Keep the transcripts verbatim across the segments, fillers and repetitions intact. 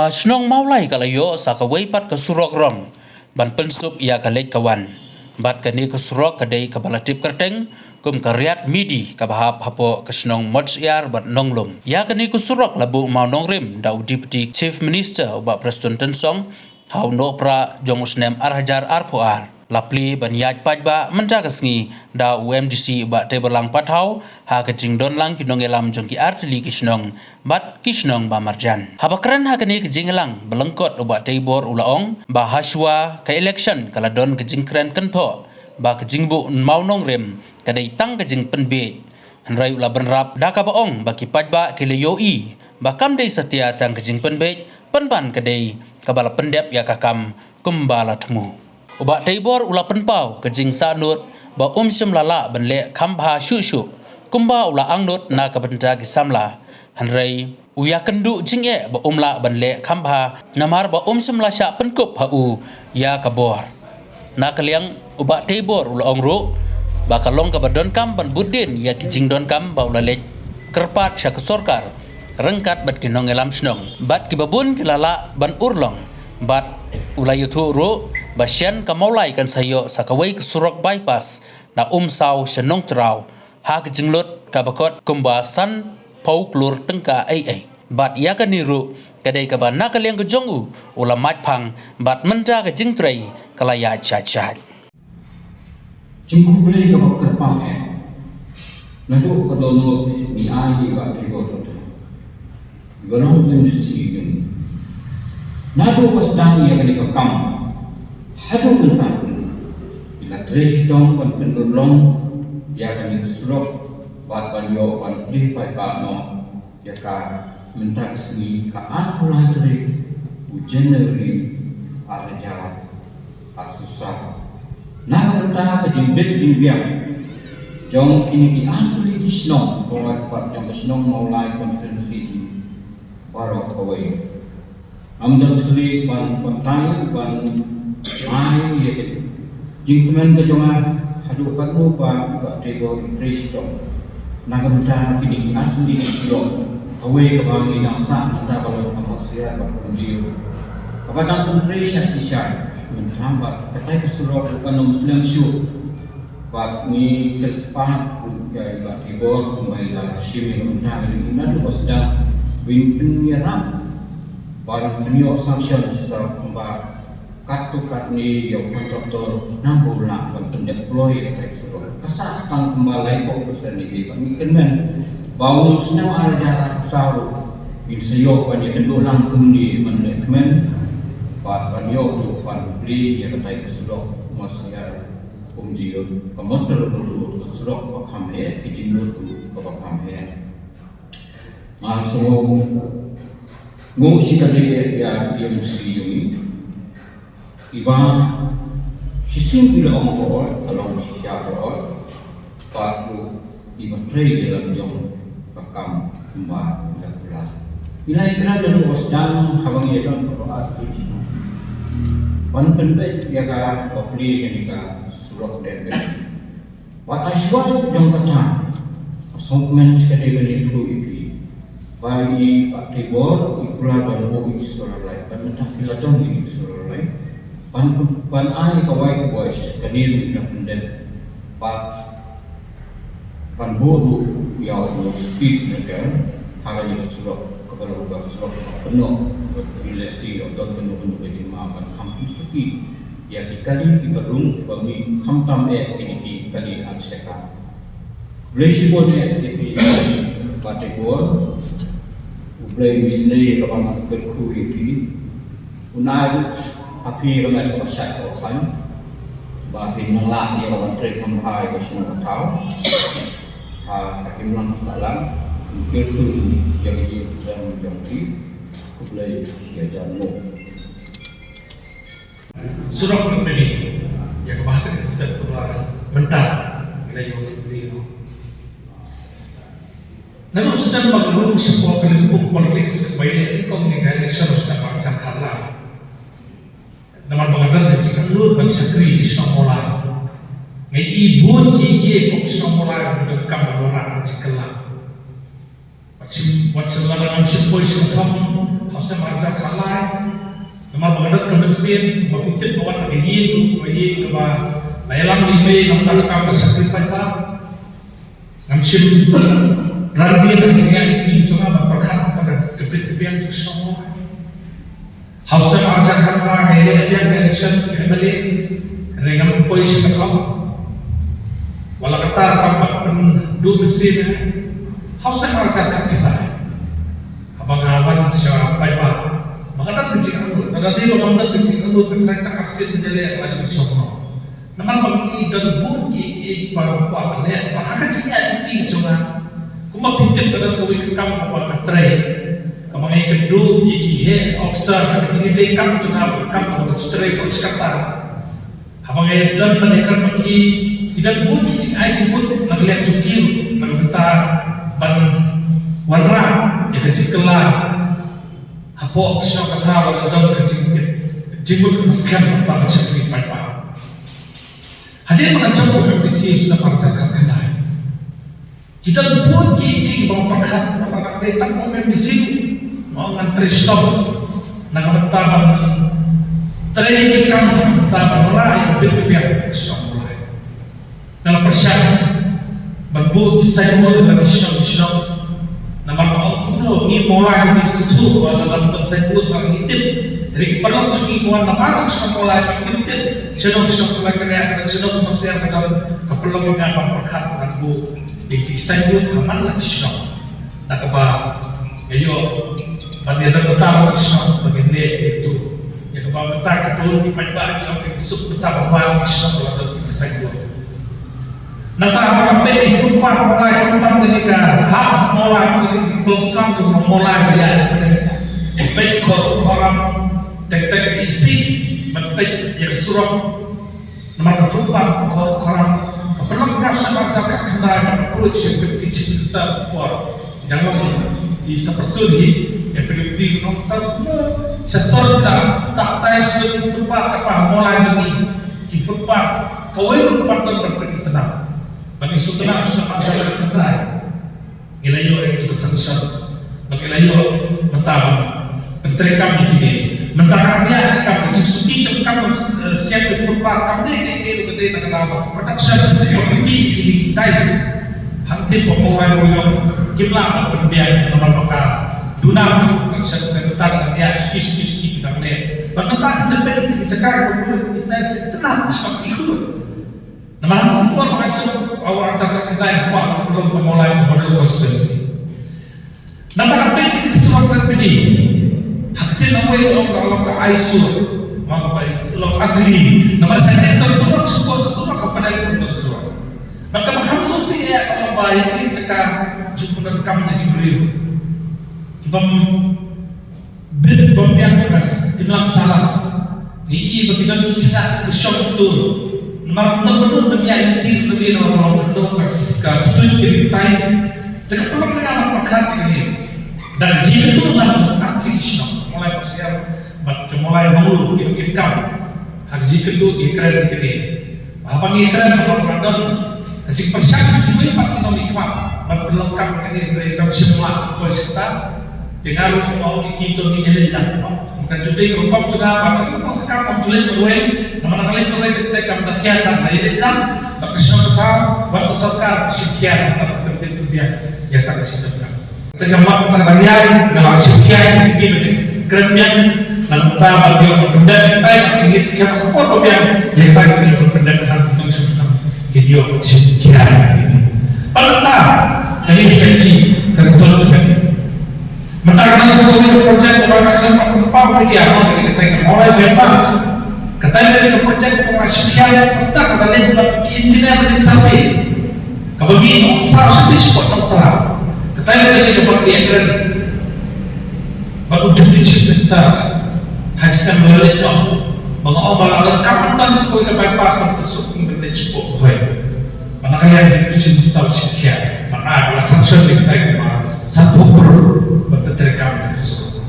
Ka shnong Mawlai ka la ïoh sa kawei pat ka surok rong ban pynsuk ïa ka leit ka wan. Bad kane ka surok ka dei kaba la tip kyrteng kum ka Riat Midi kaba hap hapoh ka shnong Motsyiar bad Nonglum. Ïa kane ka surok la buh mawnongrim da u Deputy Chief Minister u Bah Prestone Tynsong ha u Nohprah jong u snem ar hajar arphew ar. La plie ban ïaid paidbah mynta ka sngi da u MDC u Bah Teiborlang Pathaw ha ka jingdon lang ki nongïalam jong ki artylli ki shnong bad ki shnong ba marjan. Haba kren ha kane ka jingïalang ba lyngkot u Bah Teibor u la ong ba hashwa ka election ka la don ka jingkren kynthoh ba ka jingbuh mawnongrim ka dei tang ka jingpynbiej. Hynrei u la bynrap da kaba ong ba ki paidbah ki la ïohi ba kam dei satia tang ka jingpynbiej, pynban ka dei kaba la pyndep ïa ka kam kumba la thmu. U Bah Teibor u la pynpaw ka jingsahnud ba um shym la lah ban leh kham bha shuh shuh kumba u la angnud na ka bynta ki samla. Hynrei u ïakynduh jingeh ba um lah ban leh kham bha namar ba um shym la shah pynkup ha u ïa ka bor. Na ka liang u Bah Teibor u la ong ruh ba ka long kaba donkam ban bud dien ïa ki jingdonkam ba u la leit kyrpad sha ka sorkar ryngkat bad ki nongïalam shnong bad kiba bun ki la lah ban urlong. Bad u la ïathuh ruh ba shen ka Mawlai kan sa ïoh sa kawei ka surok bypass na Umsaw sha Nongtraw ha ka jinglut kaba kot kumba sanphew klur tyngka ei ei. Bad ïa kane ruh ka dei kaba na ka liang ka jong u u la mait phang bad mynta ka jingtrei ka la ïaid shait shait. Jingkhublei kaba kyrpang eh. Naduh ka dohnud ngi ai ïa i Bah Teibor Pathaw, i ba long u MDC jong ngi. Naduh ba sdang ïa kane ka kam haduh mynta ngi la trei shitom ban pynurlong ïa kane ka surok bad ban ïoh ban plie paidbah noh ïa ka. Mynta ka sngi ka arphew lai tarik u January ar hajar arphew saw. Na ka bynta ka jingbit jingbiang jong kine ki arphew lai ki shnong, kawei pat jong ka shnong Mawlai constituency jong baroh kawei. Ngam don thylliej ban batai ban ai ïa ka jingkmen ka jong nga haduh katno ba i Bah Teibor i trei shitom na ka bynta kine ki artylli ki shnong. Kawei kaba ngi nang sah mynta ka long ka Mawsiar bad Umdiew kaba dang pyntrei shai shai mynta bad katai ka surok ruh kan ym slem shuh. Bad ngi kyrpad ruh ïa i Bah Teibor kumba i la shim ïa ka bynta kane, naduh ba sdang ba in pynïarap ban pynïoh sanction sa kumba kat to kat ne ïa u contractor nang ba u lah ban pyndep kloi ïa katai ka surok. Ka sah tang kumba laiphew percent ne, bad ngi kyrmen ba u snem ar hajar arphew saw ruh ngin sa ïoh ban ïakynduh lang kumne ban lehkmen bad ban ïoh ruh ban plie ïa katai ka surok Mawsiar Umdiew, ka motor bulu, ka surok ba kham heh, ka jinglut ruh kaba kham heh. Nga sngew nguh shikatdei ïa i MDC jong ngi, iba shisien i la ong ka ot ka long shisha ka ot. Bad ruh iba trei ïa la ka jong ka kam kumba i la kular. I la ïakren naduh ba sdang haba ngi ïadon ka ot ban pynbeit ïa ka ba plie kane ka surok dep dep. Bad ha shuwa jong kata, nga sngewkmen shikatdei ban ïathuh ïa phi ba i Bah Teibor i kular ban buh ïa ki solar light, bad mynta ki la don ïa ki solar light. Ban, ban ai ka whitewash, kane ruh ngi dang pyndep. Bad ban buh ruh ïa u speed breaker ha kane ka surok, kaba long ka surok kaba pynnoh bad phi lehse ïoh don kano kano ka jingma ban kham pynsuki ïa ki kali kiba rung kiba mih, khamtam eh kine ki kali ar shaka. Khublei shibun eh ïa phi Bah Teibor. U Blei un isynei ïa ka ban kyrkhu ïa phi. Un ai ruh ha phi ka met kaba shait kaba khlaiñ ba phin nang lah ïa ka ban trei kham bha ïa ka shnong ka thaw. Ha ka imlang ka sahlang, un kyrkhu ïa ka jingshem jong phi. Khublei ïa jan mo. Surok na pini, ïa kaba ha ka step kaba mynta, ïa la ïoh sendiri, no. Naduh sdang ba nga rung shapoh ka lynti politics, ba ïa kong ni ka election u sdang ba chang khala. Namar ba nga don ka jingangnud ban shakri shnong Mawlai. Nga i bun ki ïa kum shnong Mawlai ba nga donkam ban wanrah ka jingkylla. Wat shim, wat shim la ngam shim poi shim thong. Hostel Marjan Khanlai, namar ba ka dang ka mynsiem, ba phi tip ba wan ka ïing, ka ïing kaba la ïalam ni mei, namar ka kam ka shakri paidbah. Ngam shym rangbah ïa ka jingïaid lynti jong nga ban pyrkhat ïa ka bit ka biang jong shnong. Hostel Marjan Khanlai, nga ïaleh biang ka election ka M L A, hynrei ngam poi sha ka thong. Wat la katta kam pat pynduh mynsiem ïa nga. Hostel Marjan Khanlai. Haba nga wan sha paidbah, ba ka dang ka jingangnud, lada dei ba ngam dang ka jingangnud, ka trai tang arsien ka jylliew, ka la dang shong noh. Namar ba ngi don bun ki, ki, ba, ba, ba, ne, ba ha ka jingïaid lynti jong nga. Kumba phi tip, ka don kawei ka kam kaba nga trei, kaba nga ïakynduh ïa ki heh officer ha ka jingïadei kam jong nga, ba ka kam kaba nga trei bad shi katta. Haba nga ïadon ban ïakren bad ki, ki don bun ki jingai jingmut na ka liang jong ki, na ka bynta ban wanrah ïa ka jingkylla hapoh ka shnong ka thaw, ba ka don ka jing, jingmut kaba skhem na ka bynta ban shakri paidbah. Hadien ba nga jop kum M D C u snem ar hajar khatkhyndai, ki don bun ki, ki, ki bym pyrkhat, namar nga dei tang kum M D C, ma ngan trei shitom na ka bynta ban trei ki kam, na ka bynta ban wanrah ïa ka bit ka biang ka shnong Mawlai. Nga la pyrshang ban buh ki signboard ha ki shnong ki shnong. Namar ba ong kumno ngi Mawlai ngi sngewthuh ba lada ym don signboard ba ngi tip. Hynrei ki paralok jong ngi ki wan na baroh ki shnong Mawlai ba kim tip shano ka shnong Salai Kynriah, shano ka Marsiar, ka don ka pynlong ïa nga ban pyrkhat ban buh ïa ki signboard ha man la ki shnong. Da kaba nga ïoh ban ïadon bynta bad ki shnong ba ngin leh ïa kito. Ïa kaba mynta ki paidbah ki ong ka suk bynta ba wan ki shnong ba la don ki signboard. Nangta haba nga peit ïa ki footpath Mawlai, khamtam kane ka half Mawlai, kane ka klong skam jong Mawlai ba ïa kane. Peit khor khor ram, teng teng ïa ka isih, ban peit ïa ka surok. Namar ka footpath khor khor ram ka pynlong ïa nga sha ba ka khyndai ban approach ïa ka Chief Minister por. Dang long i sa pastun hi ïa ka P W D nong sa sha sor da ta tai sut footpath ka pa Mawlai jong ngi. Ki footpath kawei ruh pat don ban pynitnam. Ban i sutnam sha ba ka khyndai. Ngi la ïoh ïa kito ka sanction. Bad ngi la ïoh mynta ban pyntreikam ïa kine. Mynta ka ngi ïa ka kam ka jingsuki jong ka kam, eh, siat ka footpath kam dei dei dei dei na ka daw ba ka production ka kine ki tiles. Hangtei ba Mawlai Mawlai kim lah ban pynbiang namar ba ka duna ka production ka mynta ka ngi ïa suki suki suki kita ne. Bad mynta ka dei dei ki jaka ka tiles tynam shop ikut. Namar ha ka por ba ka jong, ah, ar hajar khatkhyndai ka kwah ban pynlong ka Mawlai ka model constituency. Nangta ka peit ïa ka surok Laitkmini. Ha ka ktien nongwei ka long, long ka eyesore. Long ka bai, long ugly. Namar sha ïa ka surok, surok, surok ka pynlong ka surok. Nangta ba kham sngewsih ïa ka long ba ïa kine ki jaka jingpyndonkam jong ki briew. Ki bym bit bym biang ka imlang sala. Ngi i ba ki don ki khynnah ki shong tur. Namar ym don ka dur ban ïaid lynti ruh namar ba long ka dur ka, ka pyntuid ki ringtai. Te ka pynlong ïa nga ban pyrkhat ïa kane. Da ka jingkynduh nga ban pyrkhat ïa ki shnong Mawlai Marsiar bad ka Mawlai Mawlur ki don ki kam. Ha ka jingkynduh ngi kren ïa kane. Ba haba ngi kren haba ka don ka jingpyrshang jong kiwei pat ki nongmihkhmat ban pynlong kam kane, hynrei kam shym lah ban poi shata. Te nga ruh nga ong ïa ki to ngin ïaleh lang. Ka jubei ka rukom jong nga ba ka rukom ka kam kam ju leh marwei. Namar nga leh marwei te kam da khia tang, nga ïaleh lang. Ba ka shnong ka thaw bad ka sorkar ka shim khia, ka kam ka tip ka biang ïa ka jingkam. Te ka mat tang dang ïai nga la shim khia ki skim ne. Kren biang na mynta ba ïoh ban pyndep tai ki ngeit skhem ka por ba biang ïa tai ki ngeit ban pyndep ha ka nongshong shnong ki ïoh shim khia. Ba mynta ka ngeit ka ngeit ka result ka ngeit. Mynta ka nang sngewthuh ka project ba ka khlem pat pynpaw ka ïa ka tai ka Mawlai bypass. Ka tai ka project ba ka shim khia ba start ba leh ba ki engineer ba ki survey. Kaba ngi ong sa shu ti spot nong tara. Kata ïa kane kaba ngi ïakren bad u Deputy Chief Minister ha ki snem ba la leit noh. Ba nga ong ba la donkam ban sa kawei ka bypass ban pynsuk kum ban leit spot hoi. Ba na ka liang Deputy Chief Minister u shim khia. Ba nga ba la sanction ïa kata kaba sanphew klur ban pyntreikam ïa ka surok.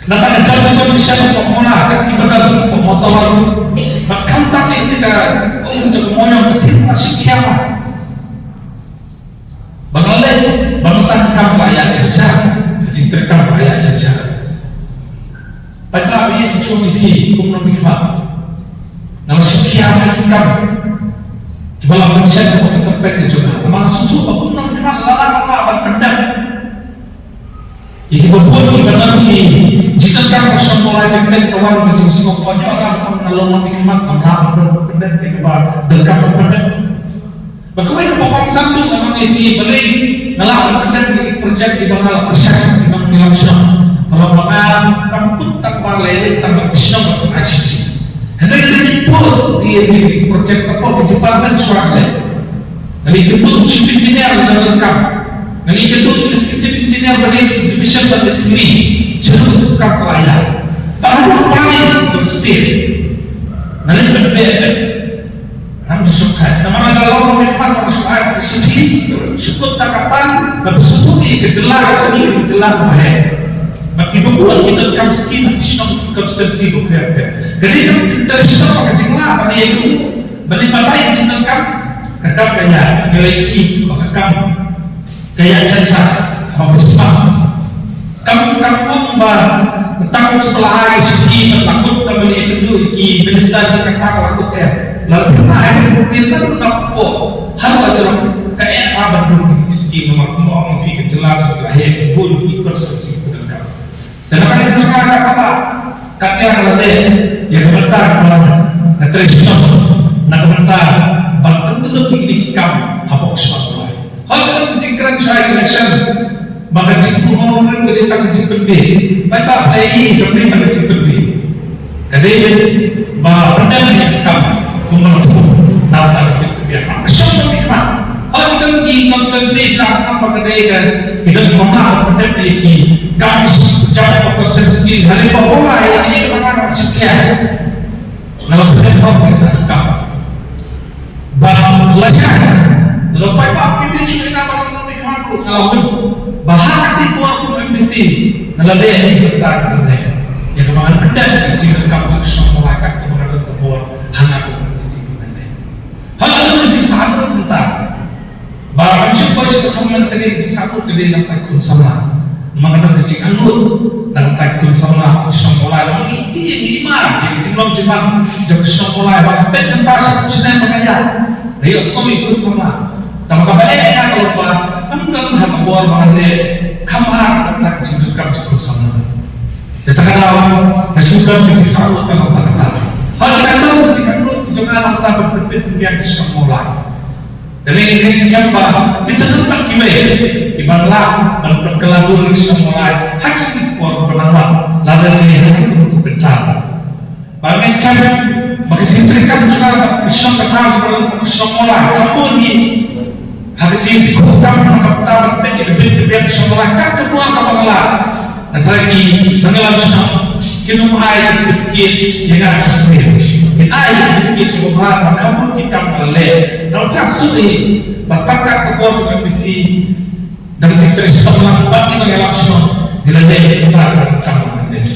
Nangta ka jam jong ka mission ka Mawlai ka ki badal ka motor. Ba khamtam ïa ka um jong ka Mawlai ka thik ma shim khia ma. Ba nga leh ba mynta ka kam ba ïa cha cha. Ka jingtreikam ba ïa cha cha. Ba ïa jong phi kum nongmihkhmat, nga la sngewkhia ba ki kam kiba la pynshai ka bok ka tyrpeng ka jong nga. Namar nga sngewthuh ba kum nongmihkhmat lada ngam lah ban pyndep ïa kiba bun kiba don ki jingdonkam ka shnong Mawlai, teng teng ka wan ka jingsngewkhia ba ïoh ram, nga long nongmihkhmat ngam lah ban pyndep ïa kiba donkam ban pyndep. Ba kawei ka pop-up sanduk namar ngi ki balei nga lah ban pyndep ïa ki projek kiba nga la pyrshang kiba ngi la pyrshang. Ka long ba nga kam kut tang ba lei lei tang ba ka shnong ba ka I C T. Hynrei ngi ki pur ïa ki projek ka pop ki department shuwa lei. Ngi ki pur chief engineer na ka kam. Ngi ki pur executive engineer ba lei division ba lei ni. Shuwa ka la ïa. Ba ha ka planning ka state. Ngi ki pur Ngam ju sngewthuh. Namar lada long nongmihkhmat ngam sngewthuh, ka shisha shu kut ta ka pan, ba shu kut ïa ka jylla, ka shisha ka jylla ka baheh. Bad kiba bun ki donkam skim, ki shnong, ki constituency ba pher pher. Ka dei ka jingtip shisha ka jinglah, ba ïa ka, ba ïa batai ka jingdonkam, ka kam ka ïa, ka lei ki, ba ka kam. Ka ïa chen sa ba phi sma. Kam kam kum ba tang u shu la ai shithi ba la kut kam ïa kynduh ki minister ki kata ka la kut eh. La phi la ai ka pynbeit na po. Har la jrong ka eh ba ban dun ki skim namar kumba ong phi ka jylla ka la heh ki bun ki constituency ka donkam. Te na ka liang jong nga ka, ka liang lade ïa ka bynta ba nga trei shnong na ka bynta ban pyntlot ïa ki kam hapoh ka shnong Mawlai. Hooid, ka don ka jingkren shai election ba ka jingpynmong ka dei tang ka jingpynbeit. Paidbah phi i ka dei tang ka jingpynbeit. Ka dei ba pyndem ïa ka kam kumba la thmu na ka bynta ka pynbeit. Ka shong ka bynta. Hooid, ki don ki constituency ki la ong ba ka dei ka, ki don ka bynta ba pyndem ïa ki kam jam ka constituency ki, hynrei ba ong ïa ka bynta ka shim khia. Nga la pyndem hok ïa ka kam. Ba la shah. Lada paidbah ki bin shu ïa ka ba ngi kham ruh nga la wut. Ba ha kati por kum M D C nga la leh ïa ka bynta ka dei. Ïa kaba ngan pyndem ïa ka jingdonkam ka shnong Mawlai kat kaba nga don ka bor ha nga kum M D C nga leh. Hooid, ka don ka jingsangeh bynta. Ba ngan shu poi sha ka thong lane ka dei ka jingsangeh ka dei na ka bynta ki khun samla. Namar ka don ka jingangnud na ka bynta ki khun samla ka shnong Mawlai. Namar ngi ïohi ngi ïohi ma ïa ka jinglong jingman jong ka shnong Mawlai ba ka peit bynta sha ka shnong ba ka ïa. Ngi ïohsngew ïa ki khun samla. Tangba kaba eh ïa nga ka long ba ngam don ha ka bor ba ngan leh kham bha na ka bynta ka jingdonkam jong ki khun samla. Te ta ka daw nga shu don ka jingsangeh ka long ta ka ta. Hooid, ka don ka jingangnud ka jong nga na ka bynta ban pynbeit pynbiang ka shnong Mawlai. Te ngi ngeit skhem ba kin sa don pat kiwei kiban lah ban pynkylla bor ïa ka shnong Mawlai ha ki sngi por ba nang wan, lada ngi ha ki bynta. Ba ngeit skhem ba ka jingtrei kam jong nga bad ka shnong ka thaw jong nga bad ka shnong Mawlai ka bun hi ha ka jingtrei kam na ka bynta ban peit ïa ka bit ka biang ka shnong Mawlai kat ka dei kaba nga lah. Hynrei ki nongïalam shnong kin ym ai certificate ïa nga ka snier. Kin ai certificate sha u Bhrat ba ka mut ki kam ka la leh. Na u Bhrat shu ïa ba tang kat ka por ka M D C da ka jingtrei shnong lang bad ki nongïalam shnong ngi la leh ïa ka kam ka la leh.